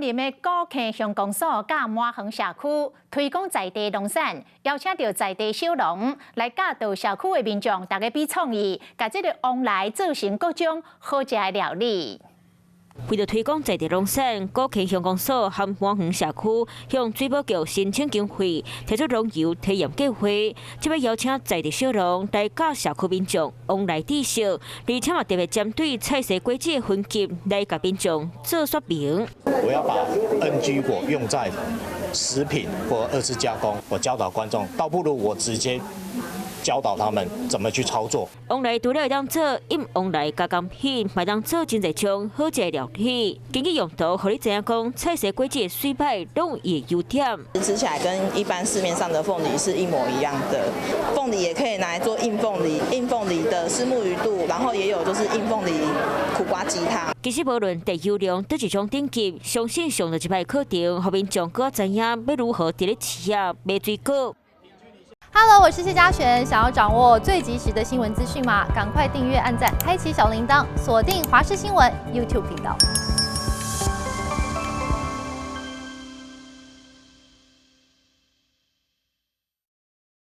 林的古坑鄉公所佮滿園社區推廣在地農產，邀請著在地小農來教導社區的民眾，大家比創意，共這个旺來做成各種好食的料理。為著推廣在地農產，古坑鄉公所和滿園社區向水保局申請經費，提出農遊體驗計劃，這擺邀請在地小農來教社區民眾旺來知識，而且嘛特別針對菜蔬果子的分級來共民眾做說明。我要把 NG 果用在食品或二次加工，我教導觀眾，倒不如我直接教導他們怎麼去操作。旺來除了會當做醃旺來加工品，嘛會當做真濟種好食的料理。根據用途，予你知影講菜蔬果子的媠歹攏有伊的優點。吃起來跟一般市面上的鳳梨是一模一樣的。鳳梨也可以拿來做蔭鳳梨，蔭鳳梨的虱目魚肚，然後也有就是蔭鳳梨苦瓜雞湯。其實無論低優良佗一種等級，相信上著這擺課程，予民眾閣較知影欲如何佇咧市仔買水果。 Hello，我是謝嘉璇。想要掌握最及時的新聞資訊嗎？趕快訂閱、按讚、開啟小鈴鐺，鎖定華視新聞 YouTube 頻道。